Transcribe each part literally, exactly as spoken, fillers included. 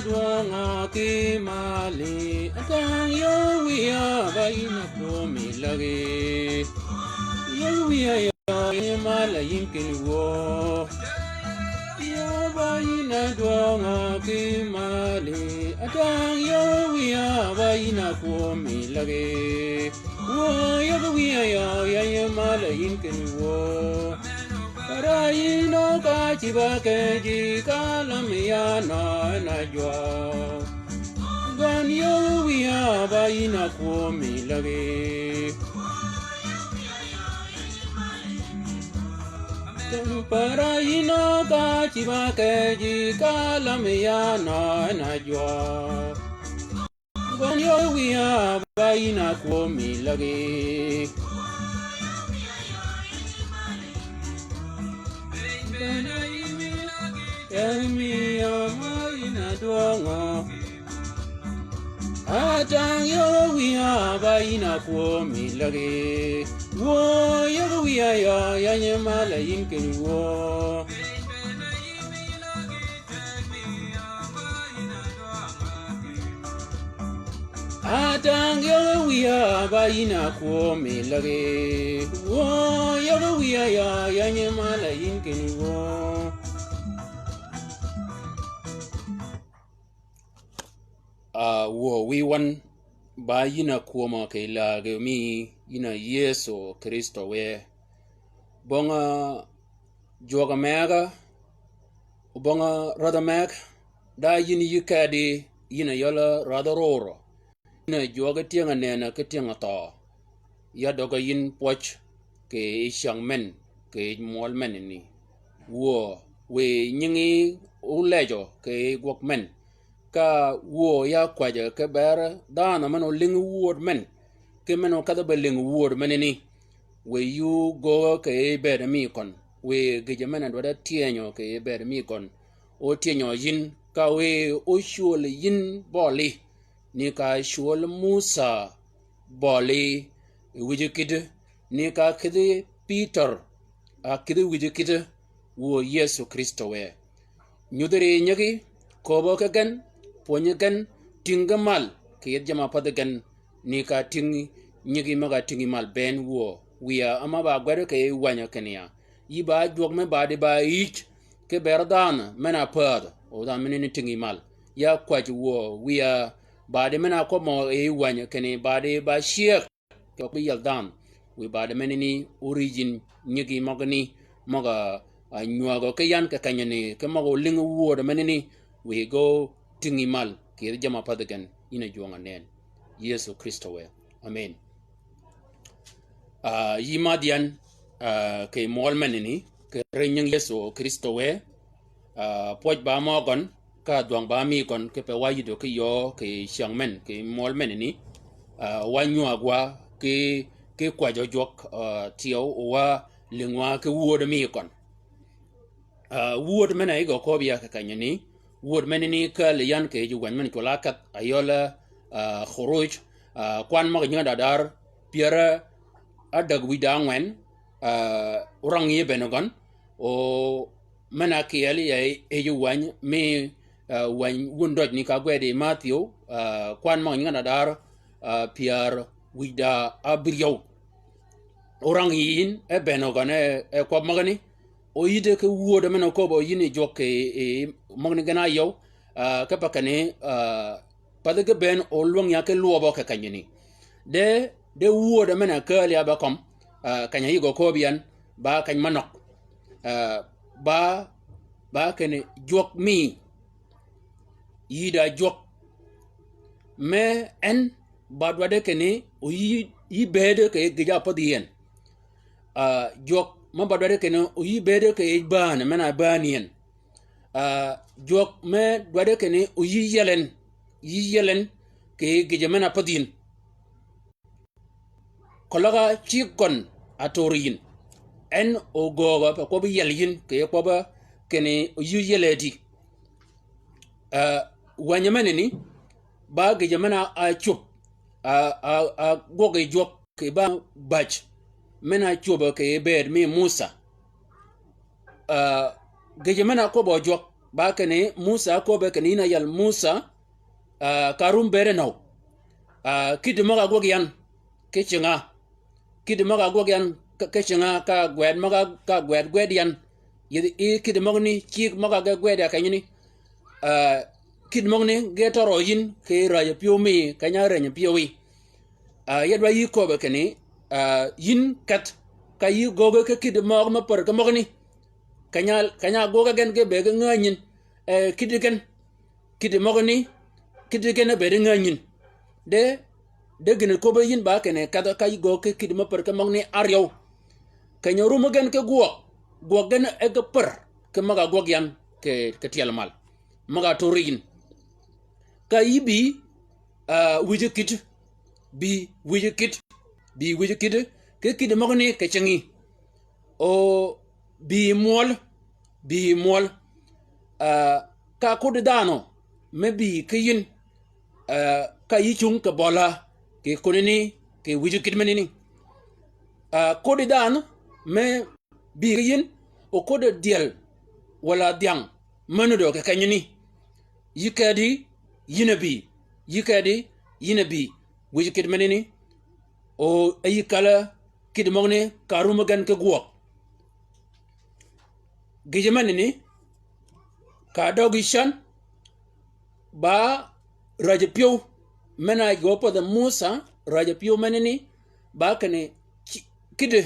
Dwøng-a ki mal-i, atang yø wiya ba yïn a kwømi lägi. Yø wiya yø yij mal-a yïn kinni wuö. Yø ba yïn a dwøng-a ki mal-i, atang yø wiya ba yïn a kwømi lägi. Wuö, yøg wiya yø, yij mal-a yïn kinni wuö. Para yïn o ka cïba ke ji ka lam ya nø en a jwøk. Gøn yø wiya ba yïn a kwømi lägi. Para yïn o ka cïba ke ji ka lam ya nø en a jwøk. Gøn yø wiya ba yïn a kwømi lägi. Yij miya ba yïn a dwøng-a. Atang yø wiya ba yïn a kwømi lägi. Wuö, yøg wiya yø, yij mal-a yïn kinni wuö. Atang yø wiya ba yïn a kwømi lägi. Wuö, yøg wiya yø, yij mal-a yïn kinni wuö. A, wuö, wiy wøn ba yïn a kwömø kì lägi mi yïn a Yëso Krïstø wë. Bong-a jwøk-a megø, bong-a rädh-a megø, da yïn yï kedi, yïn a yøl rädh-a rorø. Yïn a jwøk tyëng-a nënni ki tyëng-a thøø. Ya døg-a yïn pwøj kì yij cyäng men, kì yij mwøl menani. Wuö, wiy nyingi ólejø kì yij gwøg men. Ka wuö ya kwäjjø ki bër dhanhø men-a ólïngi wööd men, ki men-a ókedhi be lïngi wööd menani. Wiy yï ógöögø kì yij bëëd mi køn. Wiy gïjø men-a dwaddi tyënyø kì yij bëëd mi køn. Ótyënyø yïn, ka wiy ócwöl yïn bøli. Ni ka cwöl Musà bøli yi wïj kïddi, ni ka kïdhi Pïtør, a kïdhi wïj kïddi, wuö Yëso Krïstø wë. Nyudhi ri nyigi, köbbø ki gen, pwönyi gen, tïng gi mal, kì yethi jamm-a pädhi gen, ni ka tïng nyigi møg-a tïngi mal bënn wuö, wiya áma ba gwed kì yij wänyø kinni ya. Yï ba jwøk me badi ba yïj, ki bër dhanhø men-a päädhø, o dhanhø menani tïngi mal. Ya kwäj wuö, wiya badi men-a kwøb mø yij wänyø kinni badi ba cyëg, kì yij yäl dhanhø. Wiy badi menani óriij yïn nyigi møgani, møg-a, a, nywägø ki yan kì kenyani, ki møg-a ólïngi wööd menani, wiy gø tïngi mal, kì yethi jamm-a pädhi gen, yïn a jwøng-a nënn. Yëso Krïstø wë. Amen. A, yï madh yan, a, kì mwøl menani, kì ri nying Yëso Krïstø wë, a, pwøj ba mø gøn, ka dhwang ba mi gøn, kipe wa yïdø ki yöö, kì cyäng men, kì mwøl menani, a, wa nywäg wa, ki, ki kwäjjø jwøk, a, tyeu, wa lïng wa ki wööd mi gøn. A, wööd men-a yï gø köbbi ya kì kenyani, wööd menani kääl yan kì yij wäny men-a cwøl-a ákedh, a yøl, a, Khuruj, a, kwan møg-a nyingi dadar, pyär ádäg wïj da ángwen, a, orang yi bënn gøn, o men-a kyeel yi yij wäny mi, a, wäny wun døj ni ka gwedi Mathiu, a, kwan møg-a nyingi dadar, a, pyär wïj da ábïryew. Orang yi yïn, e bënn gøn e, e kwøb møgani, o yïddi ki wööd men-a köbbi yïn yi jwøk kì, e, møgani gen-a áyøw, a, kipe kinni, a, pädhi ki bënn o lwäng ya ki lwøbø kì kenyani. De, de wööd men-a kääl ya be kømm, a, keny-a yï gø köbbi yan, ba keny mø nøg. A, ba, ba kinni jwøk mi, yï da jwøk. Me en, ba dwaddi kinni, o yï, yï bëëd kì yij gïj-a ápädhi yi en. A, jwøk me ba dwaddi kinni, o yï bëëd kì yij bäänø, men-a bäänø yi en. A, jwøk me dwaddi kinni, o yï yiel en, yï yiel en, kì yij gïjø men-a ápädhi yïn. Keløg-a cïg gøn a tör yïn. En ogöögø pe kwøbbi yiel yïn, kì kwøbbi kinni o yï yiel e di. A, wänyø menani, ba gïjø men-a ácwöb, a, a, a gwøg yi jwøk kì ba bäj, men-a ácwöbø kì bëëd mi Musà. A, gïjø men-a ákwøbbø jwøk, Ba kinni Musa áköbbe kinni yïn a yal Musa, ah, ka rum bëëd nøw. Ah, kïddi møg-a ágwøg yan ki cinga. Kïddi møg-a ágwøg yan ki, ki cinga ka gwed møg-a, ka gwed gwed yan. Yïdhi i kïddi møgani cigg møg-a ge gwed ya kenyani. Ah, kïddi møgani ge tøro yïn kì räjø pyëw mi, keny-a reny pyëwi. Ah, ya dwa yï köbbe kinni, ah, yïn kedh, ka yï göggi ki kïddi møg me pär ki møgani. Keny-a, keny-a ágwøg gen ge bëëd ge ngänyin, eh, kïddi gen. Kïddi møgani, kïddi gen e bëëd ngänyin. De, de gïn-a köbbi yïn ba kinni kedh ka yï göggi ki kïddi me pär ki møgani áryew. Keny-a rum gen ki gwøg, gwøg gen e ge pär ki møg-a ágwøg yan kì, kì tyel mal. Møg-a átöri yïn. Ka yï bï, ah, wïji kïddi, bï wïji kïddi, bï wïji kïddi, ki kïddi møgani kì cingi. O bï mwøl, bï mwøl. Ah, ka koddi dhanhø me bï ki yïn, ah, ka yï cung kì bøla, kì kunani, kì wïji kïddi menani. Ah, koddi dhanhø me bï ki yïn, o koddi dyel, walà dhyang, me nuddø kì kenyani. Yï kedi, yïn a bï, yï kedi, yïn a bï, wïji kïddi menani. O, e yï källi kïddi møgani ka rum gen ki gwøg. Gïjø menani, ka døggi cän, ba räjø pyëw, men-a gø pädhi Musa, räjø pyëw menani, ba kinni ki-, kïddi,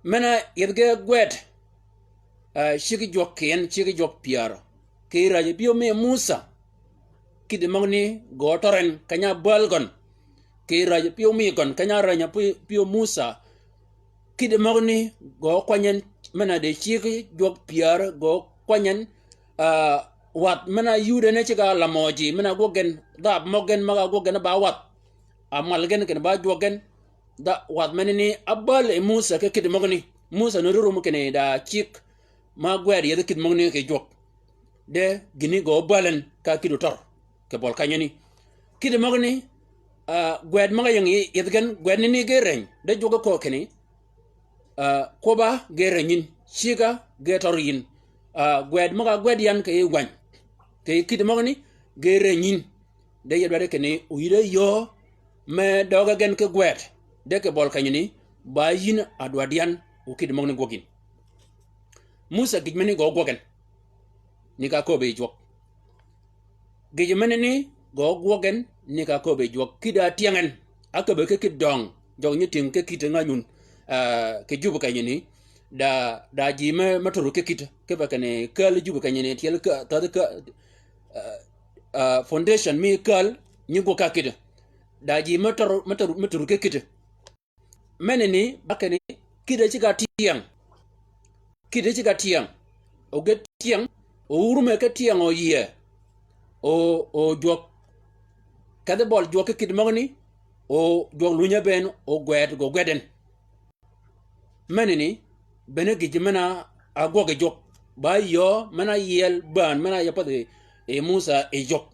men-a yïdhi ge gwed, ah, ciggi jwøk kì en, ciggi jwøk pyärø. Kì räjø pyëw mi Musa, kïddi møgani gø tøren, keny-a bäl gøn. Kì räjø pyëw mi gøn, keny-a reny-a py-, pyëw Musa, kïddi møgani gø kwany en, men-a di ciggi jwøk pyärø gø kwany en, ah, wath men-a yud en e ceg-a lamø ji, men-a ágwøg gen, dhab møg gen møg-a ágwøg gen ba wath. Amal gen kinni ba jwøk gen, dha-, wath menani ábäl yi Musa ki kïddi møgani. Musa ni rum kinni da cigg ma gwed yethi kïddi møgani kì jwøk. De gïni gø bäl en ka kïddi otør kì bøl kenyani. Kïddi møgani, ah, gwed møg-a ying yethi gen, gwed nini ge reny. De jwøk ge köö kinni, ah, kwøbb-a ge reny yïn, cigg-a ge tør yïn. Ah, gwed møg-a gwed yan kì yij wany, kì kïddi møgani ge reny yïn. De ya dwaddi kinni, o yï de yöö me døøg gen ki gwed, de kì bøl kenyani, ba yïn a dwaddi yan, o kïddi møgani gwøg yïn. Musa gïj meni gø gwøg en, ni ka köbbi yi jwøk. Gïjø menani gø gwøg en ni ka köbbi jwøk, kïddi a tyeng en, a köbbi ki kïddi døng, jøg nyi tyëng ki kïddi nga nyun, ah, kì jubbi kenyani, da, da ji me, me turu ki kïddi, kipe kinni kääl jubbi kenyani, tyel ka, thädhi ka, ah, ah, foundation mi kääl, nyi gwøg ka kïddi. Da ji me turu, me turu, me turu ki kïddi. Menani ba kinni kïddi ceg-a tyëng. Kïddi ceg-a tyëng. O ge tyëng, o rume ki tyëng o yie. O, o jwøk. Kedhi bøl jwøk ki kïddi møgani, o jwøk lunye bënn, o gwed, gø gwed en. Menani, bene gïj men-a ágwøg yi jwøk. Ba yöö men-a áyiel bään, men-a ya pädhi yi Musa yi jwøk.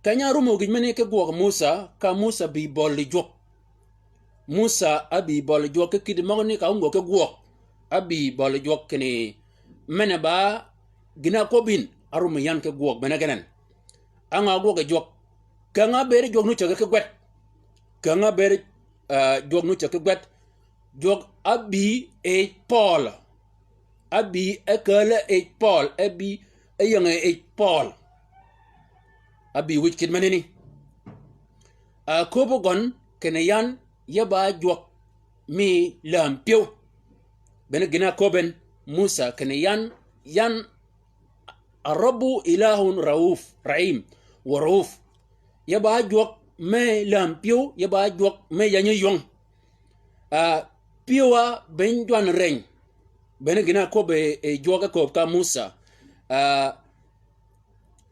Keny-a árum gïj meni ki gwøg Musa, ka Musa bï bøli jwøk. Musa ábï bøli jwøk ki kïddi møgani ka áum gø ki gwøg. Ábï bøli jwøk kinni, men-a ba gïn-a ákwøb yïn, árum yan ki gwøg bene gen en. Á ngø ágwøg yi jwøk? Käng-a ábëëd jwøk nu cägi ki gwed. Käng-a ábëëd, ah, jwøk nu cägi ki gwed. Jwøk ábï yij pøøl. Ábï e kääl yij pøøl, ábï e ying yij pøøl. Ábï wïj kït menani. Aköbbi gøn kinni yan, ya ba jwøk mi läm pyëw. Bene gïn-a áköbbi en Musa kinni yan, yan, Ar-Rabbu ilahun rauf, rahim, wa rauf. Ya ba jwøk me läm pyëw, ya ba jwøk me yänyi ywøng. Ah, pyëw-a beny jwanni reny. Bene gïn-a áköbbi, eh, jwøk e kööb ka Musa. Ah,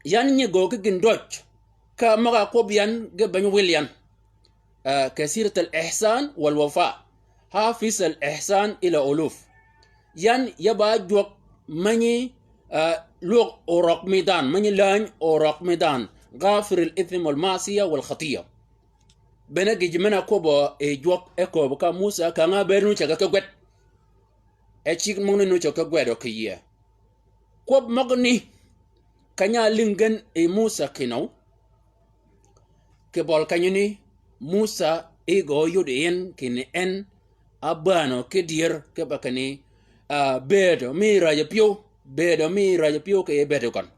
yan nyi gø ki gïndøj, ka møg-a ákwøb yan ge beny wil yan. Ah, kasirat al-ihsan wal-wafa, hafiz al-ihsan ila uluf. Yan ya ba jwøk menyi, ah, lwøg orøg mi dhanhø, menyi läny orøg mi dhanhø, ghafir al-ithim wal-ma'siya wal-khatiya. Bene gïj men-a ákwøb, eh, jwøk e kööb ka Musa, käng-a ábëëd nu cägi ki gwed. E cigg møgani nu cägi ki gwed o ki yie. Kwøb møgani, keny-a álïng gen yi Musà kinøw, kì bøl kenyani, Musà e gø yod yi en kinni en ábänø ki dyër, kipe kinni, ah, bëëdø mi rajø pyëw, bëëdø mi rajø pyëw kì bëëdø køn.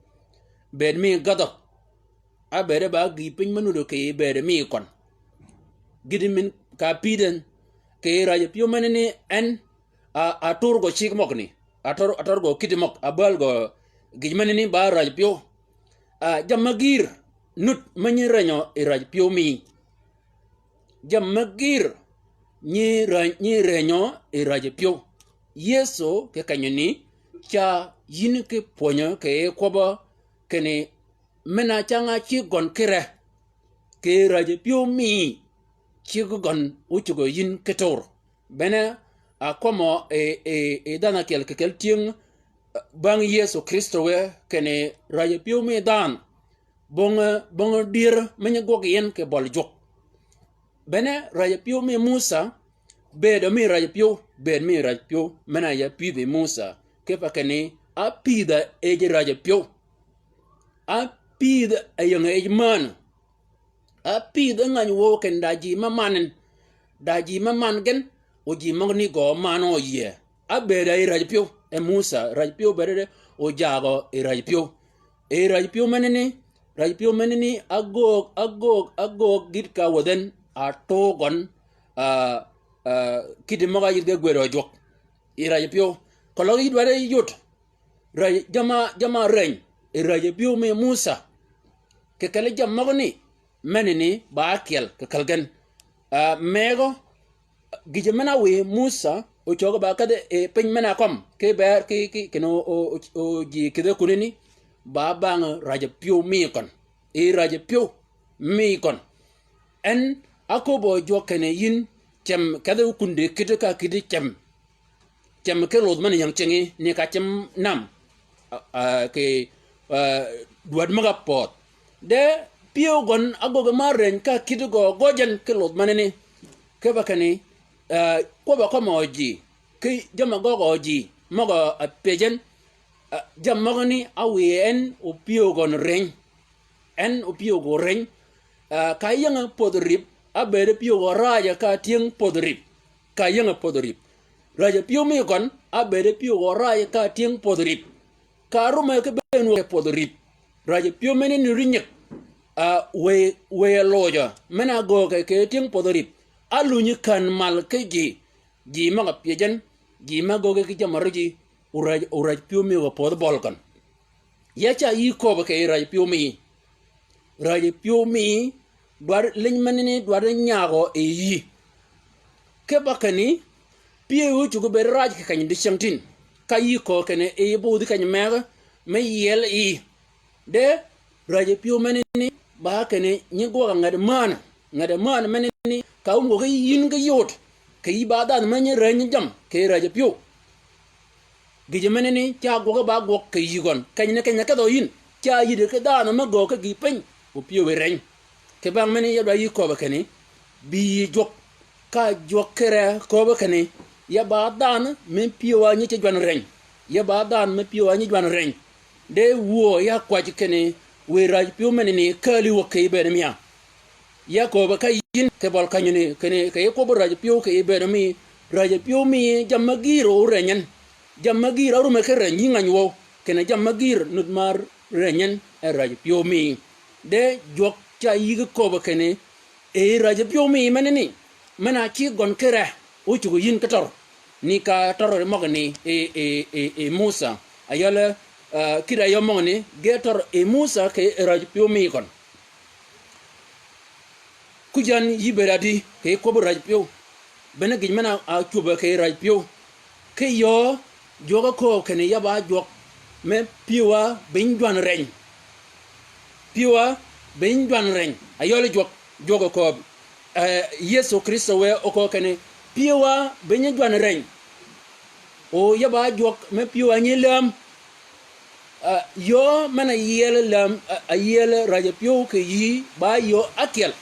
Bëëd mi gadhø. Ábëëde ba gïï piny me nuddø kì bëëdø mi køn. Gïti min ka pïdh en, kì rajø pyëw menani en, a, a tör gø cigg møgani, a tör, a tör gø kïti møg, a bäl gø gïj menani ba rajø pyëw. A, jammì me gïr, nud me nyi renyø yi rajø pyëw mi. Jammì me gïr, nyi re-, nyi renyø yi rajø pyëw. Yëso kì kenyani, ca yïn ki pwönyø kì kwøbbø kinni, men-a cang-a cigg gøn ki re, kì rajø pyëw mi, cigg gøn ócugø yïn ki tur. Bene, a kwømmø yi, yi, yi dhanhø ákyel kì kel tyëng, eh, bang Yëso Krïstø wë kinni rajø pyëw mi dhanhø, bong, bong dyër me nyi gwøg yi en kì bøl jwøk. Bene rajø pyëw mi Musà, bëëdø mi rajø pyëw, bëëd mi rajø pyëw, men-a ya pïdhi Musà. Kipe kinni, ápïdha yij rajø pyëw. Ápïdha ying yij mänø. Ápïdh ngäny wøw kinni da ji me man en. Da ji me man gen, o ji møgani gø man-a yie. Ábëëd yi rajø pyëw, e Musà, rajø pyëw bëëde de, o jagø yi rajø pyëw. Yi rajø pyëw menani, rajø pyëw menani, ágöög, ágöög, ágöög, gït ka wädh en, a too gøn, a, a, kïti møg-a yïdhi ge gwëdø jwøk. Yi rajø pyëw. Keløg yï dwaddi yod. Raj-, jamm-a, jamm-a reny, yi rajø pyëw mi Musà. Kì kelli jammì møgani, menani ba ákyel kì kelli gen. A, mëgø, gïjø men-a wiy Musà, ocögø ba kedhi yi piny men-a kømm, ki bër ki, ki, kinni o, o, o, o ji kïdhe kunani, ba bang rajø pyëw mi køn. Yi rajø pyëw mi køn. En áköbbø jwøk kinni yïn cem kedhi okundi kïdhi ka kïdhi cem. Cem ki lodh men-a ying cingi ni ka cem nam. A, a, kì, a, dwäd møg-a pödh. De pyëw gøn ágöggi ma reny ka kïdhi gø gøj en ki lodh menani. Kipe kinni, a, kwøbb-a kømmi ji. Ki jamm-a gøggi ji. Møg-a pyëj en. A, jammì møgani áwiy en o pyëw gøn reny. En o pyëw gø reny. A, ka ying pödhi rïp, ábëëde pyëw gø rajø ka tyëng pödhi rïp. Ka ying pödhi rïp. Rajø pyëw mi køn, ábëëde pyëw gø rajø ka tyëng pödhi rïp. Ka árume ki bënn wø pödhi rïp. Rajø pyëw menani ri nyig. A, wëy, wëy lojø. Men-a gööge kì tyëng pödhi rïp. Álunyi kän mal ki ji. Ji møg-a pyëj en, ji me gööge ki jammì árij, oraj, oraj pyëw mi gø pödhi bøl køn. Ya ca yï köbbi kì raj pyëw mi. Raj pyëw mi, dwaddi liny menani dwaddi nyagø yi yï. Kipe kinni, pyëw ócuggi bëëd raj kì keny dicengtin. Ka yï köbbi kinni, yi bodhi keny mëgg, me yiel yi. De, rajø pyëw menani, ba kinni, nyi gwøg-a nget mänø, nget mänø menani, ka áum gø ki yïn ki yod, kì yï ba dhanhø me nyi reny jammì, kì rajø pyëw. Gïjø menani, ca gwøge ba gwøg kì yï gøn, kenyni keny-a kedhø yïn, ca yïddi ki dhanhø me göög ki gïï piny, o pyëw yi reny. Kì bang menani ya dwaddi yï köbbi kinni, bï yï jwøk, ka jwøk ki re köbbi kinni, ya ba dhanhø me pyëw-a nyi ce jwan reny, ya ba dhanhø me pyëw-a nyi jwan reny. De wuö ya kwäjji kinni, wiy raj pyëw menani kääli wäg kì bëëd mi-a. Ya köbbi ka yïn kì bøl kenyani, kinni, kì yï kwøbbi raj pyëw kì bëëd mi, raj pyëw mi jammì me gïïr o reny en. Jammì me gïïr árume ki reny yï ngäny wøw, kinni jammì me gïïr nud ma reny en e raj pyëw mi. De jwøk ca yï ki köbbi kinni, Yi rajø pyëw mi menani, men-a cigg gøn ki re, ócuggi yïn ki tør. Ni ka tør møgani yi, yi, yi, yi Musà. Ayøl, eh, kïddi ayø møgani, ge tør yi Musà kì rajø pyëw mi gøn. Kujan yï bëëd adi, kì kwøbbi rajø pyëw. Bene gïj men-a ácwöbbe kì rajø pyëw. Ki yöö, jwøk ákööb kinni ya ba jwøk me pyëwa biny jwan reny. Pyëwa biny jwan reny. Ayøli jwøk, jwøk okööb. Eh, Yëso Krïstø wë okööb kinni, pyëwa biny jwan reny. O ya ba jwøk me pyëwa nyi läm. Ah, yöö men-a yiel läm, ah, ayiel rajø pyëw kì yï ba yöö ákyel.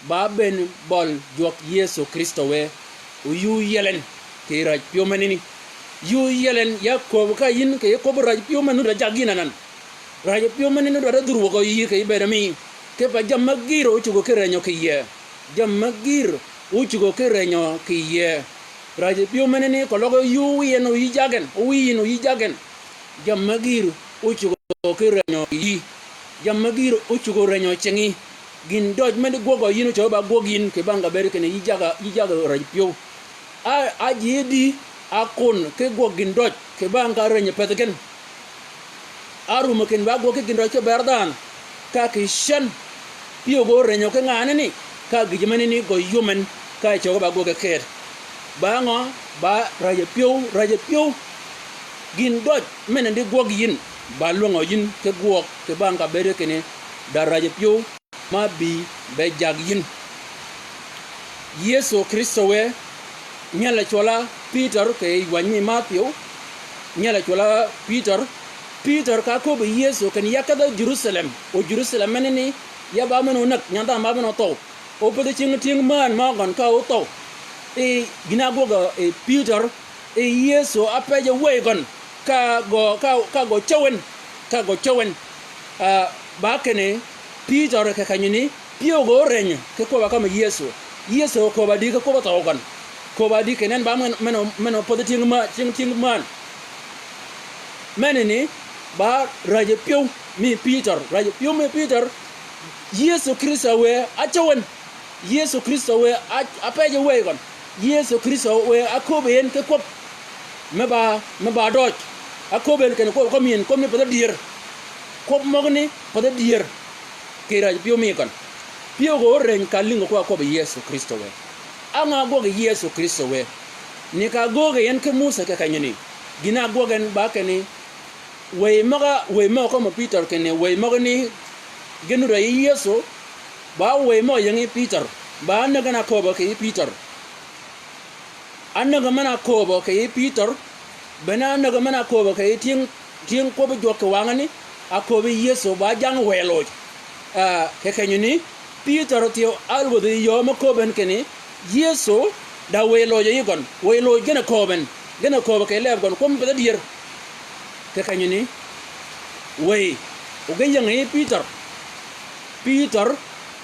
Ba bënn bøl jwøk Yëso Krïstø wë. O yuu yiel en kì rajø pyëw menani. Yuu yiel en ya kwøb ka yïn kì yij kwøbbi raj pyëw men nuti a jag yïn anan. Raj pyëw men ni nuti a dhurwøg yï kì yij bëëd mi. Kipe jammì gïr ócugø ki rënyø kì yie. Jammì gïr ócugø ki rënyø kì yie. Raj pyëw men ni keløg yuu wiy en o yï jag en, o wiy yïn o yï jag en. Jammì gïr ócugø ki rënyø kì yï. Jammì gïr ócugø rënyø cingi. Gïn døj men di gwøgø yïn ócugø ba gwøg yïn kì bang ka bëëd kinni yï jag, yï jag raj pyëw. A, a ji di, a kun ki gwøg gïn døj, kì bang ka rënyø pëthi gen. A rumø kinni ba gwøg ki gïn døj ki bër dhanhø, ka kì cän, pyëw gø rënyø ki nganani, ka gïjø menani gø yum en, ka cöggi ba gwøg ki ked. Ba ngø, ba raj pyëw, raj pyëw. Gïn døj, men di gwøg yïn, ba lwängø yïn, ki gwøg, kì bang ka bëëd kinni, da raj pyëw. Ma bï be jag yïn. Yëso Krïstø wë, nyel a cwøl a Pïtør kì yij wänyi mi Mathïw, nyel a cwøl a Pïtør, Pïtør ka köbbi Yëso kinni ya kedhø Jerudhalem, o Jerudhalem menani, ya ba men onäg, nyandham ba men othøw. O pëthi cing tyëng mään mø gøn ka othøw. E, gïn-a ágwøg e Pïtør, e Yëso ápejø wëy gøn, ka gø, ka, ka gø cäw en, ka gø cäw en. A, ba kinni, Pïtør kì kenyani, pyëw gø órëny, ki kwøbb-a kømmi Yëso. Yëso köbb-a di ki kwøbb-a thøw gøn. Köbb-a di kinni en ba men, men, men opodhi tyëng mä-, tyëng, tyëng mään. Menani, ba raj pyëw mi Pïtør, raj pyëw mi Pïtør, Yëso Krïstø wë, ácäw en. Yëso Krïstø wë a, a pejø wëy gøn. Yëso Krïstø wë a köbbi en ki kwøb. Me ba, me ba døøj. A köbbi en kinni kwøb kømmi en, kwøb ni path dyër. Kwøb møgani path dyër. Kì raj pyëw mi gøn. Pyëw gø órëny ka lïngi kwøb a kwøb Yëso Krïstø wë. Á ngø ágwøg Yëso Krïstø wë. Ni ka ágöög yi en ki Musà kì kenyani. Gïn-a ágwøg en ba kinni Wëy møg-a, wëy møg-a kømmi Pïtør kinni, wëy møgani ge nuti a yï Yëso, ba wëy møg-a ying yi Pïtør, ba ánäg en a kööbø kì yï Pïtør. Ánäg men a kööbø kì yï Pïtør, bene ánäg men a kööbø kì yï tyëng, tyëng kwøbbi jwøk kì wangani, a kööbø Yëso ba jang wëy loj. Ah, kì kenyani, Pïtør thyew áwädhi yöö me kööb en kinni, Yëso da wëy loj yi gøn, wëy loj gen a kööb en, gen a kööb kì leeb gøn, kwøb mi path dyër. Kì kenyani, wëy, o ge ying yi Pïtør. Pïtør,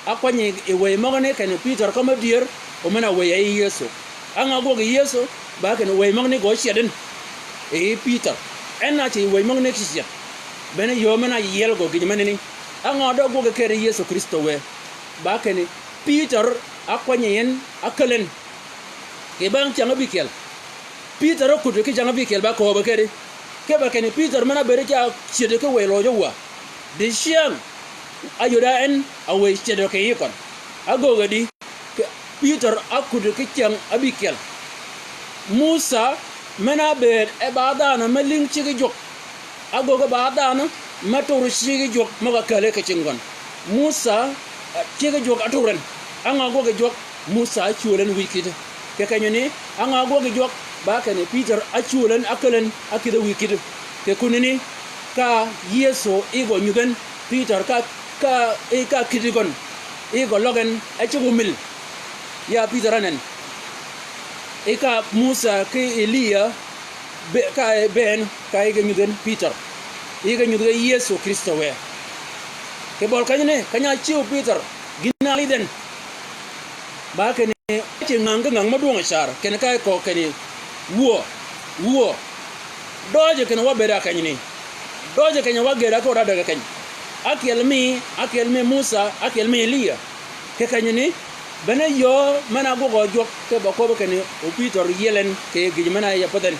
ákwany yi wëy møgani kinni Pïtør kømmi dyër, o men a wëy yi Yëso. Á ngø ágwøg Yëso, ba kinni wëy møgani gø cyed en. Yi Pïtør. En a ceg wëy møgani ki cyed. Bene yöö men a yiel gø gïj menani. Á ngø dø ágwøg kere Yëso Krïstø wë. Ba kinni, Pïtør ákwany yi en, ákäl en. Kì bang cäng ábïkyel. Pïtør ákuddi ki cäng ábïkyel ba kööbø kedi. Kipe kinni Pïtør men a bëëd ca cyëddi ki wëy loj wa. Dicyäng, áyod á en, a wëy cyëddi kì yï køn. Ágöög di, kì, Pïtør ákuddi ki cäng ábïkyel. Musà men a bëëd e ba dhanhø me lïng ciggi jwøk. Ágöög ba dhanhø, me tur ciggi jwøk møg-a kääl yi kì cinggøn. Musà, eh, ciggi jwøk átur en. Á ngø ágwøg jwøk, Musà ácwööl en wïj kïddi. Kì kenyani, á ngø ágwøg jwøk, ba kinni Pïtør ácwööl en, ákäl en, ákïdhi wïj kïddi. Kì kunani, ka Yëso yi gø nyudh en, Pïtør ka, ka, yi ka kïddi gøn, yi gø løg en, e ceg omïl. Ya Pïtør anen. Yi ka Musà ki Eliya, Be, ka, be en, ka yï ge nyudh en Pïtør. Yï ge nyudh ge Yëso Krïstø wë. Kì bøl kenyani, keny-a ácïu Pïtør, gïn-a álidh en. Ba kinni, ce ngäng ge ngäng me dwøng-a car, kinni ka yï köög kinni, wuö, wuö. Døøj kinni wa bëëd a kenyani. Døøj kinni wa gëëd a ki wød ádäg keny. Ákyel mi, ákyel mi Musà, ákyel mi Eliya. Kì kenyani, bene yöö men-a ágwøg jwøk ki ba kwøb kinni, o Pïtør yiel en kì gïj men-a ya pädh en.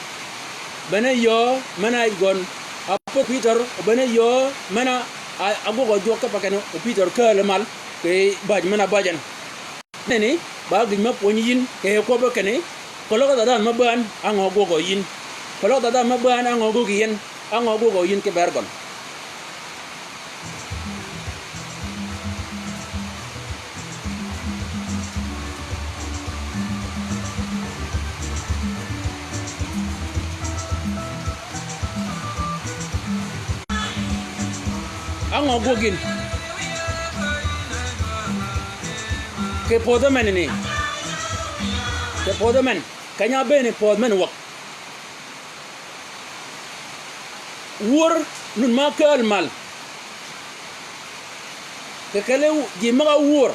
Bene yöö men-a gøn, a pädh Pïtør, bene yöö men-a, a, ágwøg jwøk ki pa kinni, o Pïtør kääl mal, kì bäj men-a bäj en. Neni, ba gïj me pwönyi yïn, kì kwøb kinni, keløg dhadhan me bään, á ngø ágwøg yïn. Keløg dhadhan me bään, á ngø ágwøg yïn, á ngø ágwøg yïn ki bër gøn. Á ngø gwøg yïn? Kì pödhi menani. Kì pödhi men. Keny-a ábëën pödhi men wäg. Wör nun ma kääl mal. Kì kelli ji møg-a wör.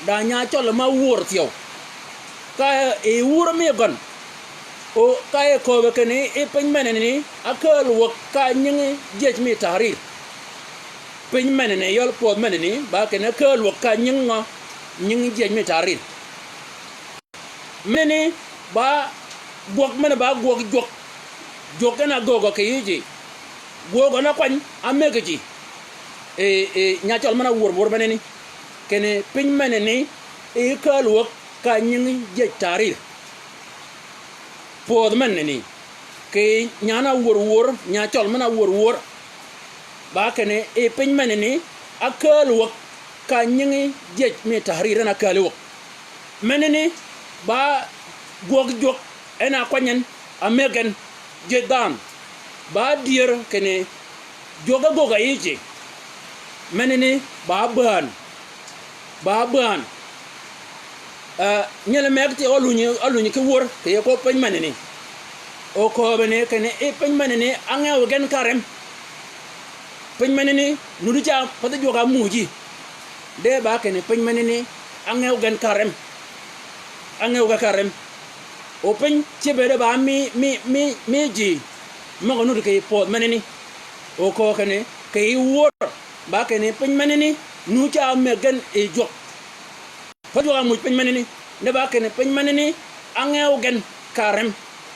Da nya cøl ma wör thyew. Ka e wör mi gøn. O ka e kööbø kinni i piny menani, a kääl wäg ka nyingi jiej mi tahrir. Piny menani, yøl pwødh menani, ba kinni a kääl wäg ka nyingi ngø, nyingi jiej mi tahrir. Menani ba gwøg, men ba gwøg jwøk. Jwøk en a göögø kì yij ji. Gwøg en a kwany, a mëggi ji. E, e, nya cøl men a wör wör menani. Kinni piny menani, e kääl wäg ka nyingi jiej tahrir. Pwødh menani. Kì nyan a wör wör, nya cøl men a wör wör. Ba kinni, e piny menani, a kääl wäg ka nyingi jiej mi tahrir en a kääl wäg. Menani, ba gwøg jwøk, en a kwany en, a mëggi en, jiej dhanhø. Ba dyër kinni, jwøk a göög a yij ji. Menani, ba bään. Ba bään. Eh, nyel mëgg ti ølunyi, ølunyi ki wör, kì yij ko piny menani. O kööbø ni, kinni i piny menani, a ngew gen ka rem. Piny menani, nuddi ca, pathi jwøk a muuji. De ba kinni piny menani, a ngew gen ka rem. A ngew gen ka rem. O piny cebede ba mi, mi, mi, mi ji. Møg-a nuti kì pwødh menani. O kööbø kinni, kì wör. Ba kinni piny menani, nu ca mëggi gen yi jwøk. Pathi jwøk a muuj piny menani. De ba kinni piny menani, a ngew gen ka rem.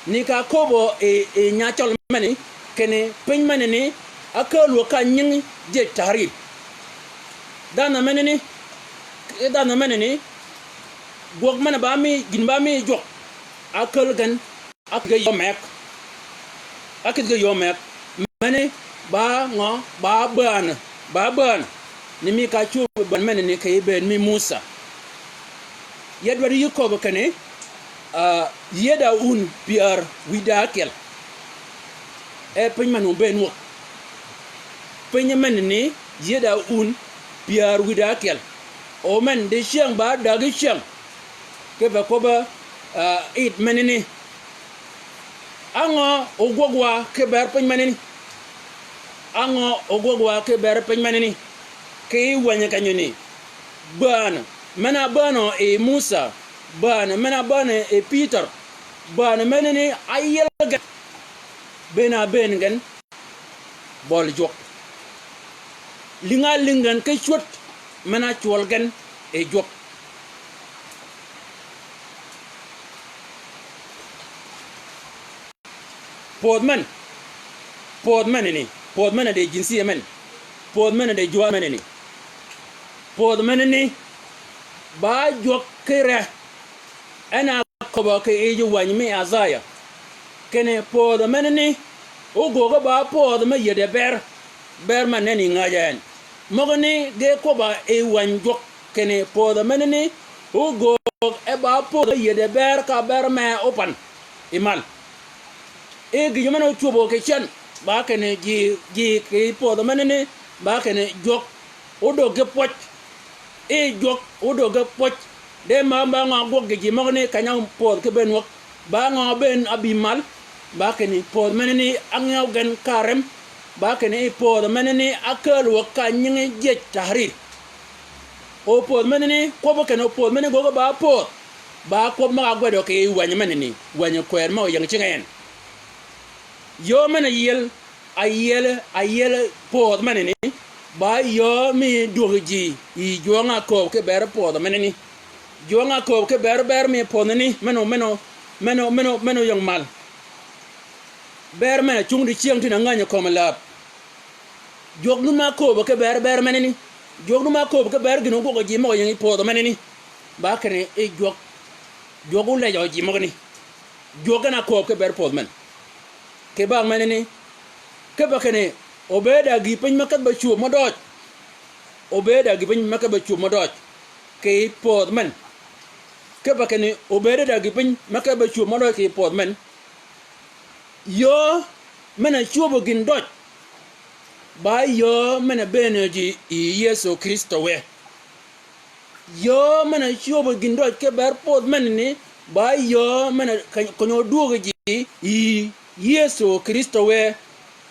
Ni ka köbø yi, yi nya cøl menani, kinni piny menani, a kääl wäg ka nyingi jiej tahrir. Dhanhø menani, dhanhø menani, gwøg men ba mi, gïn ba mi jwøk. A kääl gen, a kïdhi ge yöö meg. A kïdhi ge yöö meg. Menani ba ngø, ba bään, ba bään. Ni mi ka cwöb bään menani kì bëëd mi Musà. Ya dwaddi yï köbbi kinni, ah, yied a wun pyär wïj da ákyel. E piny men obëën wäg. Piny menani yied a wun pyär wïj da ákyel. O men dicyäng ba dägi cyäng. Kipe kwøbbi, ah, it menani. Á ngø ogwøg wa ki ber piny menani? Á ngø ogwøg wa ki ber piny menani? Kì wänyi kenyani. Bään, men-a bään yi Musà, bään, men-a bään yi Pïtør, bään menani áyiel gen. Bëën-a bëën gen, bøli jwøk. Lïng-a lïng gen ki cwöd, men-a cwøl gen yi jwøk. Pwødh men. Pwødh menani. Pwødh men-a di jinsiya men. Pwødh men-a di jwø menani. Pwødh menani. Ba jwøk ki re. En a köbø ki yij wänyi mi Isaya. Kinni pwødh menani. Ógööge ba pwødh me yïëde ber. Ber men nenni ngäjji en. Møgani ge kwøbb-a yi wänyi jwøk kinni pödhø menani ógöög e ba pödhø yïëde bër ka bër me ópan yi mal. E gïjø men-a ócwöbø kì cen, ba kinni ji, ji kì pödhø menani, ba kinni jwøk ódöggi pwøj. E jwøk ódöggi pwøj. De ma ba ngø ágwøg ji møgani keny-a pödh ki bëën wäg. Ba ngø bëën ábï mal, ba kinni pödhø menani ángew gen ka rem, ba kinni pödhø menani ákääl wäg ka nyingi jiej tahrir. O pödhø menani kwøbbi kinni o pödhø menani göggi ba pödh, ba kwøb møg-a ágweddø kì wänyi menani, wänyi kwër møg-a ying cingi en. Yöö men-a yiel, Ayiel, ayiel pödhø menani, ba yöö mi dwöggi ji yi jwøng-a kööb ki bër pödhø menani. Jwøng-a kööb ki bër, bër mi pödhø ni, men-a, men-a, men-a, men-a, men-a óyäng mal. Bër men-a cungi dicyäng tïn-a ángänyi kömi läb. Jwøk nu ma kööb ki bër, bër menani. Jwøk nu ma kööb ki bër gïn-a ógwøg ji møg-a ying yi pödhø menani. Ba kinni e jwøk, jwøk ólejjø ji møgani. Jwøk en-a kööb ki bër pödhø men. Kì bang menani, kipe kinni obëëd-a gïï piny me kedh ba cwöb mø døøj. Obëëd-a gïï piny me kedh ba cwöb mø døøj kì pödhø men. Kipe kinni obëëd-a gïï piny me kedh ba cwöb mø døøj kì pödhø men. Yöö men-a cwöbø gïn døøj, ba yöö men-a bëënø ji yi Yëso Krïstø wë. Yöö men-a cwöbø gïn døøj ki bër pödhø menani, ba yöö men-a keny-, keny-a ódwöggi ji yi Yëso Krïstø wë.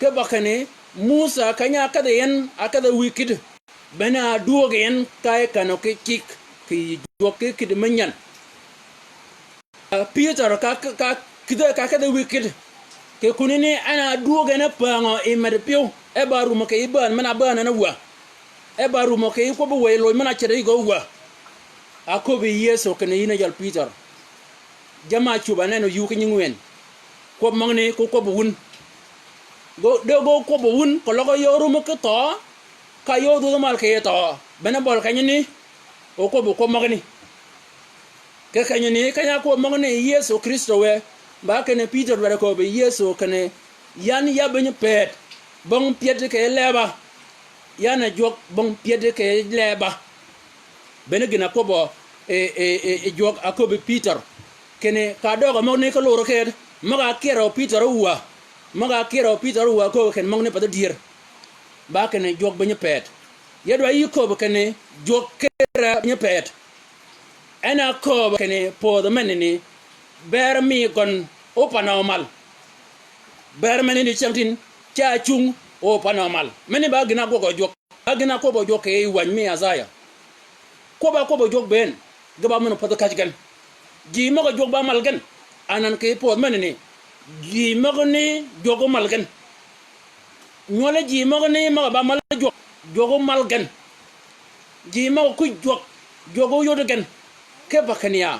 Kipe kinni Musa keny-a ákedhi yi en, ákedhi wïy kïddi. Bene a dwöög yi en ka e kenø ki cigg, kì yij jwøk ki kïddi me nyän. Pïtør ka, ka, ka kïdhi, ka kedhi wïy kïddi. Kì kuni ni en a dwöög en e pängø yi medi pyëw. E ba rumø kì yij bään, men-a bään en e wä. E ba rumø kì yij kwøbbi wëy lony men-a ceddi yi gø wä. Aköbbi Yëso kinni yïn a jal Pïtør. Jamm-a ácub aneno yïu ki nying wën. Kwøb møgani ko kwøbbi wun. Gø, de gø kwøbbi wun, keløg yø rumø ki thøø, ka yø dhwödhi mal kì yij thøø. Bene bøli kenyani, o kwøbbi kwøb møgani. Kì kenyani, keny-a ákwøb møgani Yëso Krïstø wë, ba kinni Pïtør dwaddi köbbi Yëso kinni, yan ya biny pëëd, bong pyëddi kì yij leba. Yan a jwøk bong pyëddi kì yij leba. Bene gïn-a kwøbbø, e, e, e, e jwøk aköbbi Pïtør. Kinni ka døøg-a møgani ki lur ked, møg-a ákyerø Pïtør ówä. Møg-a ákyerø Pïtør ówä köbbi kinni møgani path dyër. Ba kinni jwøk biny pëëd. Ya dwaddi yï köbbi kinni jwøk kere biny pëëd. En a kööbø kinni pödhi menani, ber mi gøn ópanø mal. Ber menani cäng tin, ca cung ópanø mal. Meni ba gïn-a ágwøg jwøk. Ba gïn-a ákwøb jwøk kì yij wäny mi Isaya. Kwøb-a ákwøb jwøk bënn, ge ba men-a pädhi käj gen. Ji møg-a jwøk ba mal gen, anan kì pödhi menani, ji møgani jwøk mal gen. Nywøl ji møgani møg-a ba mal jwøk, jwøk mal gen. Ji møg-a kuj jwøk, jwøk óyod gen. Kipe kinni ya,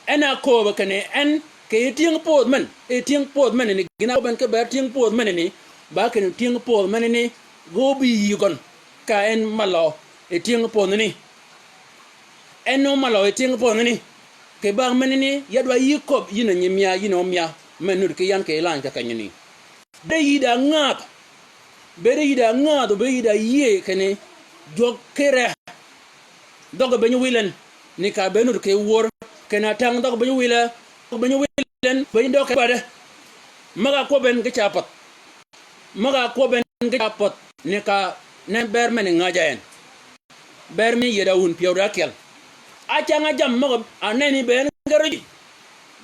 en a kööbø kinni en kì yij tyëng pödhi men, yij tyëng pödhi menani, gïn-a ákwøb en ki ber tyëng pödhi menani, ba kinni tyëng pödhi menani, ge óbï yï gøn, ka en malø, yij tyëng pödhani. En ómalø yij tyëng pödhani. Kì bang menani, ya dwaddi yï köbbi, yïn a nyi mya, yïn a ómya, me nud ki yan kì yij lany kì kenyani. Bed yï da ngädh. Bed yï da ngädh, bed yï da yïëy kinni jwøk kere. Dhøggi biny wil en, ni ka be nud kì wör, kinni atang dhøggi biny wil e, dhøggi biny wil en, biny døg kì bade. Møg-a ákwøb en ge ca pädh. Møg-a ákwøb en ge ca pädh, ni ka nen ber men-a ngäjja en. Ber mi yied a wun pyëw di ákyel. Ácäng-a jammì møg-a neni bënn gërø ji.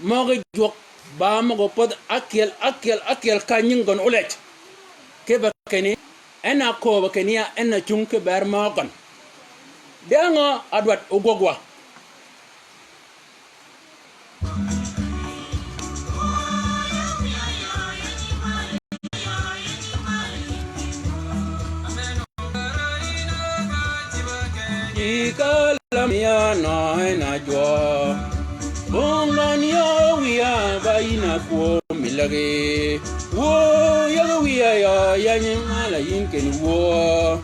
Møg-a jwøk ba møg-a pädh ákyel, ákyel, ákyel ka nying gøn ólej. Kipe kinni, en a kööbø kinni ya, en a cung ki ber mø gøn. De ngø a dwaddi ógwøg wa? Yi ka lam ya nø en a jwø. Bong nøn yø wiya ba yïn a kwøb mi lägi. Wuö, yäg wiya yø, yany mal a yïn ken wuö.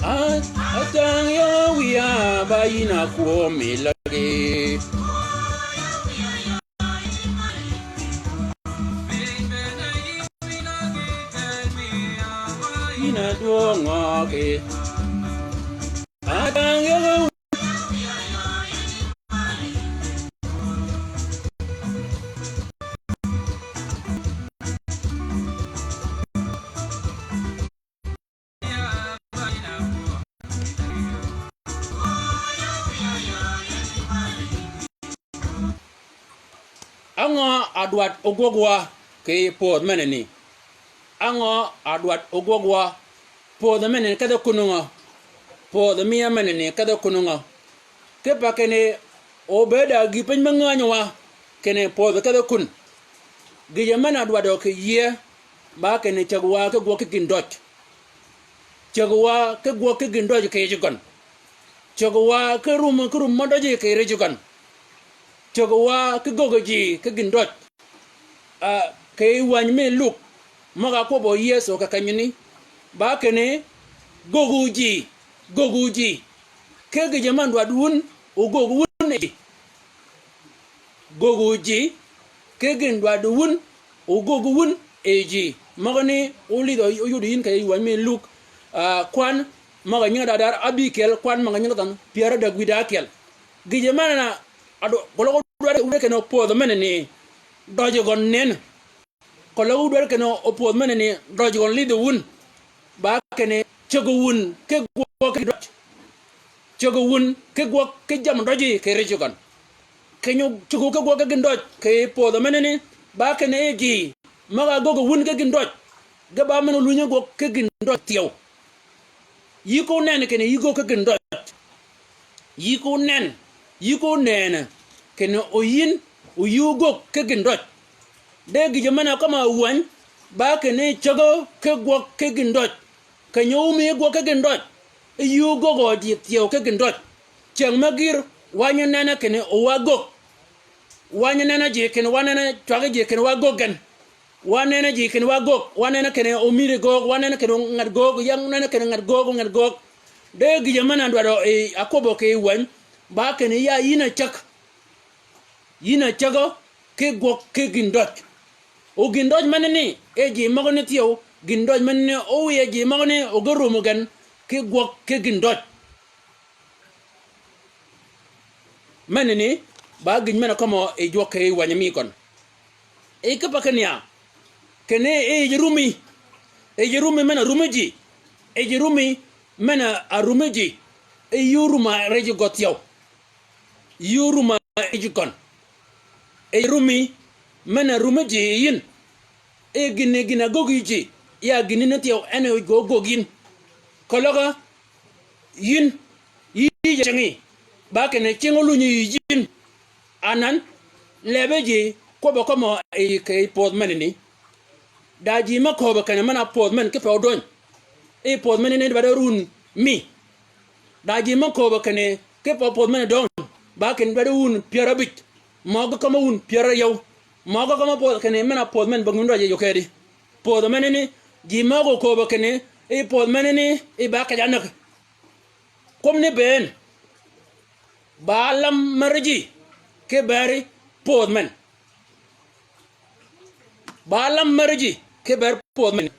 A, atang yø wiya ba yïn a kwøb mi lägi. Yïn a dwøng ngø ki. Atang yø Á ngø a dwaddi ógwøg wa kì pödh menani? Á ngø a dwaddi ógwøg wa? Pödh menani kedhe kun ngø? Pödh miya menani kedhe kun ngø? Kipe kinni obëëd a gï piny me ngänyi wa, kinni pödh kedhe kun. Gïjø men-a dwaddø kì yie, ba kinni cäg wa ki gwøg ki gïndøj. Cäg wa ki gwøg ki gïndøj kì yij gøn. Cäg wa ki rum, ki rum mø døji kì rij gøn. Cäg wa ki göggi ji ki gïndøj. A, kì wäny mi Luk, møg-a ákwøbbø Yëso kì kenyani, ba kinni, göggu ji, göggu ji. Ki gïjø men dwaddi wun, ogöggi wun e ji. Göggu ji, ki gïn dwaddi wun, ogöggi wun e ji. Møgani, ólidh oyud yïn kì yij wäny mi Luk, a, kwan, møg-a nyinge dadar ábïkyel, kwan møg-a nyinge dhanhø pyär ádäg wïdá ákyel. Gïjø men-a, a dø, keløg odwaddi kinni opödh menani, døji gøn nenni. Keløg odwaddi kinni opödh menani, døji gøn lidhi wun. Ba kinni cägi wun ki gwøg ki døj. Cägi wun ki gwøg ki jammì døji kì rij gøn. Kenyo cuggu ki gwøg ki gïndøj, kì pwödhø menani, ba kinni e ji, møg-a göggi wun ki gïndøj, ge ba men-a olunyi gwøg ki gïndøj thyew. Yï ko nen kinni yï göggi ki gïndøj. Yï ko nen, yï ko nenni, kinni o yïn, o yï ogöggi ki gïndøj. De gïjø men-a kømmi áwäny, ba kinni cägø ki gwøg ki gïndøj. Kenyo ómï gwøg ki gïndøj, e yï ogöggø ji thyew ki gïndøj. Cyäng me gïr, wa nyi nenni kinni o wa gögg. Wa nyi nenni ji kinni wa nenni cwaggi ji kinni wa göggi gen. Wa nenni ji kinni wa gögg, wa nenni kinni o mïri göög, wa nenni kinni o ngat göög, ya nenni kinni ngat göög, o ngat göög. De gïjø men-a dwaddi e akwøbbø kì wäny, ba kinni ya yïn a cäg. Yïn a cägø ki gwøg ki gïndøj. O gïndøj menani, e ji møgani thyew, gïndøj menani, o wiye ji møgani, o ge rummi gen, ki gwøg ki gïndøj. Menani, ba gïj men-a kømmi yi jwøk kì wänyi mi køn. E kipe kinni ya, kinni e yij rummi, e yij rummi men-a rummi ji, e yij rummi men-a rummi ji, e yï orummi ri ji gø thyew. Yï orummi ri ji gøn. E yij rummi men-a rummi ji yi yïn. E gïnni gïn-a göggi ji, ya gïnni ni thyew en e gø göggi yïn. Keløg yïn, yï yij cingi, ba kinni cingi ólunyi yi yïn. Anan, lebi ji kwøbbø kømmi yi kì pwödh menani. Da ji me kööbø kinni men-a pwödh men kipe ódöny. I pwödh menani ba de run mi. Da ji me kööbø kinni kipe pwödh men döng, ba kinni dwaddi wun pyär ábïj. Møgø kømmi wun pyär áryäw. Møgø kømmi pwödh kinni men-a pwödh men ba ngun dwaddi yø kedi. Pwödhø menani, ji møg-a kööbø kinni, i pwödhø menani, i ba kej-a ánäg. Kwøb ni bënn, ba lam mär ji, ki beri pwödh men. Ba lam mär ji, ki beri pwödh men.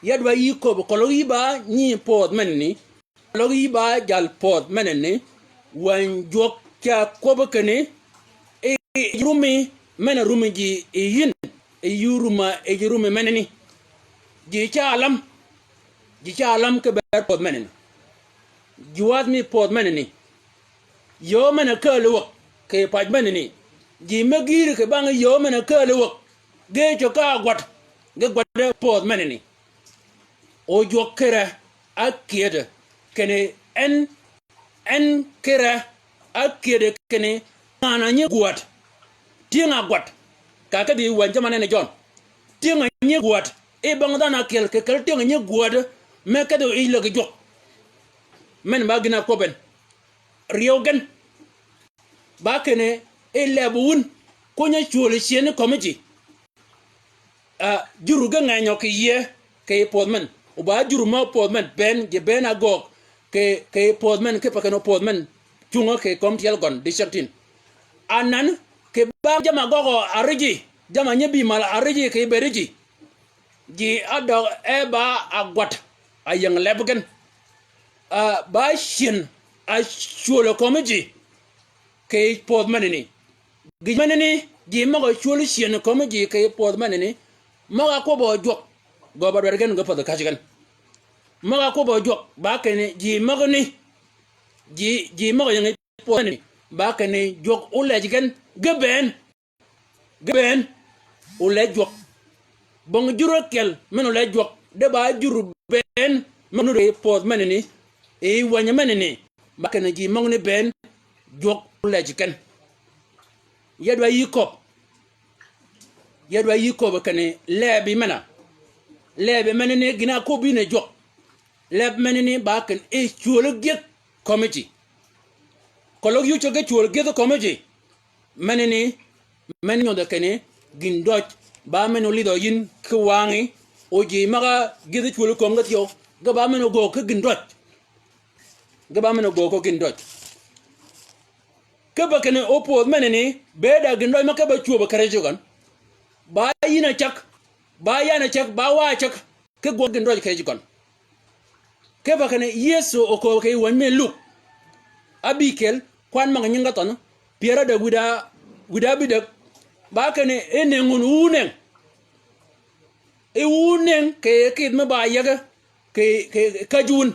Ya dwa yï kööbø, keløg yï ba nyi pwödh menani. Keløg yï ba jal pwödh menani, wäny jwøk ca kwøbbi kinni, e yij rummi, men-a rummi ji yi yïn, e yï orummi, e yij rummi menani. Ji ca lam, ji ca lam ki ber pwödh menani. Ji wath mi pwödh menani. Yöö men-a kääli wäg, kì pac menani. Ji me gïïri kì bang yöö men-a kääli wäg, ge cøg ka gwad, ge gwaddi pwödh menani. O jwøk kì re ákyëdø, kinni en, en kì re ákyëdø kinni ngan-a nyi gwäd. Tyëng-a gwäd. Ka kedhi wäny jammì nenni Jøn. Tyëng-a nyi gwäd. I bang dhanhø ákyel kì kel tyëng-a nyi gwäd. Me kedhi yij lägi jwøk. Men ba gïn-a kwøbbi en. Ryew gen. Ba kinni i leb wun. Kony-a cwöli cyëni kömi ji. A, jur ge ngenyø kì yie, kì pwödh men. O ba jur mø pwödh men, bënn, ji bënn-a göög, kì, kì pwödh men, kipe kinni pwödh men cungø kì kömi tyel gøn, dicägtïn. Anan, kì ba jamm-a gøggø áriji, jamm-a nyi bï mal áriji, kì bëëdi ji. Ji ádøg e ba a gwad, a ying leb gen. A, ba cyën, a cwöl kömi ji, kì pwödh menani. Gïj menani, ji møg-a cwöl cyën kömi ji kì pwödh menani, møg-a kwøbbø jwøk, gø ba dwaddi gen ge pädhi käj gen. Møg-a kwøbbø jwøk, ba kinni ji møgani, ji, ji møg-a yingi pwödh menani, ba kinni jwøk olej gen, ge bënn, ge bënn, olej jwøk. Bong jur ákyel, men olej jwøk, de ba jur bënn, men nuti pwödh menani, yi wänyi menani, ba kinni ji møgani bënn, jwøk olej gen. Ya dwa yï köbb. Ya dwa yï köbb kinni lebi men-a. Lebi menani gïn-a áköbbi yïn yi jwøk. Leb menani ba kinni e cwöli gyëdh kömi ji. Keløg yï ceg ge cwöli gyëdhi kömi ji. Menani, men nyodhø kinni gïndøj. Ba men olidhø yïn ki wangí. O ji møg-a gyëdhi cwöli kömi ge thyew. Ge ba men ogöög ki gïndøj. Ge ba men ogöög ki gïndøj. Kipe kinni opwödh menani, bëëd a gïndøj mø kipe cwöbø kere ji gøn. Ba yïn a cäg, ba yan a cäg, ba wa a cäg, ki gwøg gïndøj kere ji gøn. Kipe kinni Yëso okööb kì wänyi mi Luk. Ábïkyel, kwan møg-a nyingi áthønh, pyär ádäg wïdá, wïdá ábïdäg. Ba kinni, e nëng wun, wu nëng. E wu nëng, kì kidh mi ba yege, kì, kì käj wun.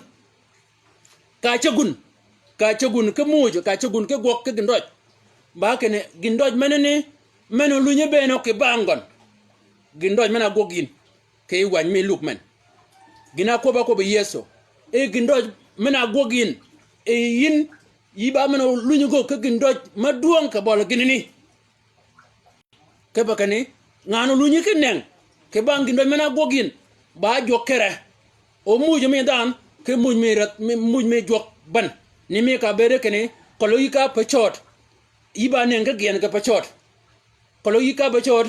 Ka cäg wun, ka cäg wun ki muuj, ka cäg wun ki gwøg ki gïndøj. Ba kinni gïndøj menani, men-a ólunyi bëën kì bang gøn. Gïndøj men-a ágwøg yïn kì yij wany mi luk men. Gïn-a ákwøb-a ákwøb Yëso. E gïndøj men-a ágwøg yïn. E yïn, yï ba men-a ólunyi gø ki gïndøj ma dwøng kì bøli gïnani. Kipe kinni, ngan-a ólunyi ki nëng, kì bang gïndøj men-a ágwøg yïn, ba jwøk kere. O muuj mi dhanhø, ki muuj mi räth, mi, muuj mi jwøk bän. Ni mi ka bëëde kinni, keløg yï ka pecød. Yï ba nëng ki gyën kì pecød. Keløg yï ka pecød,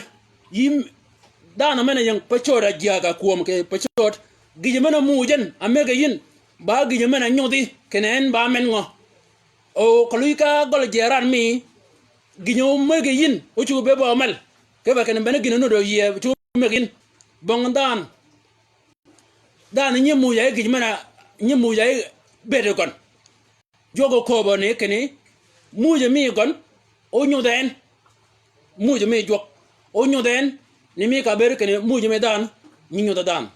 yï m-, dhanhø men-a ying pecød a jyääg a kwöm kì pecød. Gïjø men-a muuj en, a mëggi yïn, ba gïjø men-a nyodhi, kinni en ba men ngø. O keløg yï ka gøl jeran mi, gïn-a ómëggi yïn, ócuggi be ba ómäl. Kipe kinni bene gïn-a nudd-a yie, cuggi ómëggi yïn. Bong dhanhø. Dhanhø nyi muuj-a yi gïj men-a, nyi muuj-a yi bëëd gøn. Jwøk ókööbø ni kinni, muuj mi gøn, ónyodh en. Muuj mi jwøk, ónyodh en, ni mi ka bëëd kinni, muuj mi dhanhø, nyi nyodh dhanhø.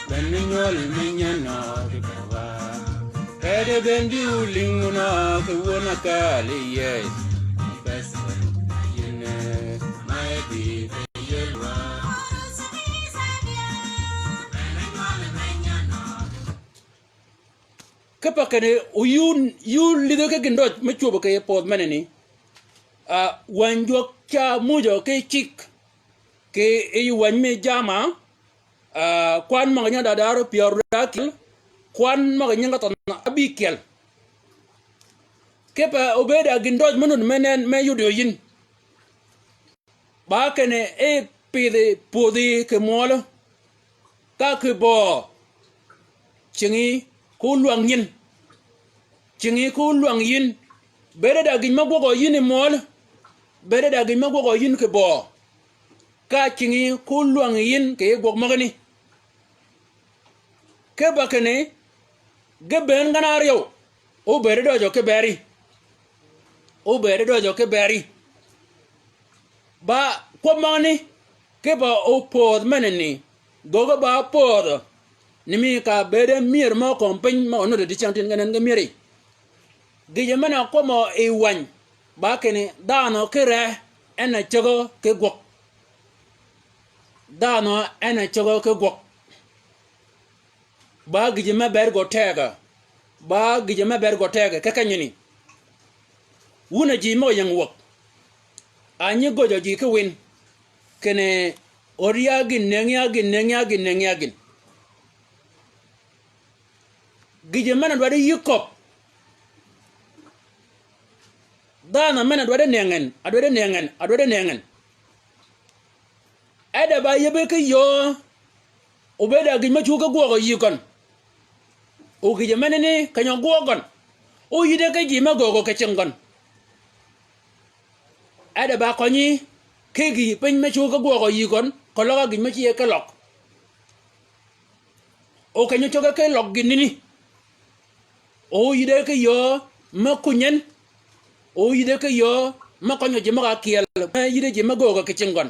Bene nywøl me nyanø kì bøwa. Kede ben bi wulïng wunø kì wun akal yi Yëso. Bes ben yene, ma e bi be yelwa. Kipe kinni, o yï, yï lïdhø ki gïndøj me cwöbø kì yij pödh menani. Ah, wäny jwøk ca mujø ki cigg, kì yij wäny mi jama, ah, kwan møg-a nyinge da'dar pyär ákyel, kwan møg-a nyinge thønh ábïkyel. Kipe obëëd a gïndøj me nudd me nënn me yuddi yïn. Ba kinni e pïdhi pwödhi kì mwøl, ka kì böö, cingi ko lwäng yïn. Cingi ko lwäng yïn. Bëëde da gïj me gwøgø yïn yi mwøl. Bëëde da gïj me gwøgø yïn kì böö. Ka cingi ko lwäng yïn kì yij gwøg møgani. Kipe kinni, ge bënn gen áryew, óbëëd døjø ki beri. Óbëëd døjø ki beri. Ba kwøb møgani, kipe opödh menani, göggi ba pödhø, ni mi ka bëëde myër mø kömi piny mø nudd-a dicyängtïn gen en ge myëri. Gïjø men-a kwøbbø yi wäny, ba kinni dhanhø ki ree, en a cägø ki gwøg. Dhanhø en a cägø ki gwøg. Ba gïjø me bëëd gø tegø. Ba gïjø me bëëd gø tegø. Kì kenyani, wun a ji møg-a ying wäg, a nyi göjjø ji ki win, kinni öd ya gïn, nëng ya gïn, nëng ya gïn, nëng ya gïn. Gïjø men-a dwaddi yï köbbi. Dhanhø men-a dwaddi nëngi en, a dwaddi nëngi en, a dwaddi nëngi en. E de ba yïbe ki yöö, obëëd a gïj me cuggi ki gwøgø yï gøn. O gïjø menani kenyi ogwøg gøn. Oyïde ki ji me göögø kì cing gøn. E de ba kønyi ki gïj piny me cuggi ki gwøgø yï gøn, keløg a gïj me ci ye ki løg. O kenyi cuggi ki løg gïnani. O yïde ki yöö me kunyi en. O yïde ki yöö me kønyø ji møg-a kyeel, me yïde ji me göögø kì cing gøn.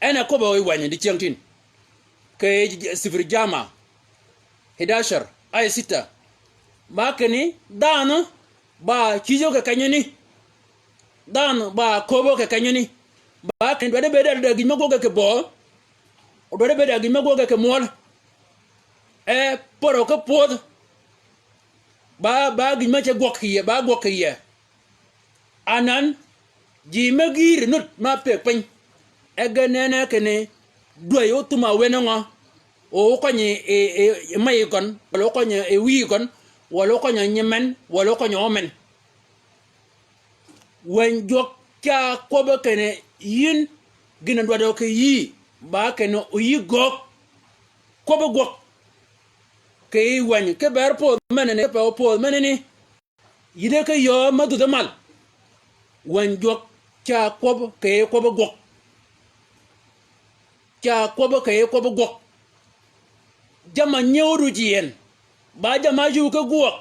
En a kwøbbø yi wäny dicyängtïn. kì yij Sifir Jama, hidashar, aya sitta. Ba kinni, dhanhø ba cïjø kì kenyani. Dhanhø ba köbø kì kenyani. Ba kinni dwaddi bëëd a gïj me gwøge kì böö. O dwaddi bëëd a gïj me gwøge kì mwøl. E pörø ki pwödh. Ba, ba gïj me ce gwøg kì yie, ba gwøg kì yie. Anan, ji me gïïr nud ma pëgg piny. E ge nene kinni, dwäy óthum a wen ngø. O ókønyi i, i, i meyi gøn, walà ókønyi i wïyi gøn, walà ókønyi nyimen, walà ókønyi ómen. Wäny Jwøk ca kwøbbi kinni yïn, gïn a dwaddi kì yïí, ba kinni oyï göög. Kwøbbi gwøg. Kì yij wäny, ki ber pödh menani, ki pe opödh menani. Yïddi ki yöö me dhudhi mal. Wäny Jwøk ca kwøb kì yij kwøbbi gwøg. Ca kwøb kì yij kwøbbi gwøg. Jamm-a nyëwdu ji en. Ba jamm-a áyuu ki gwøg.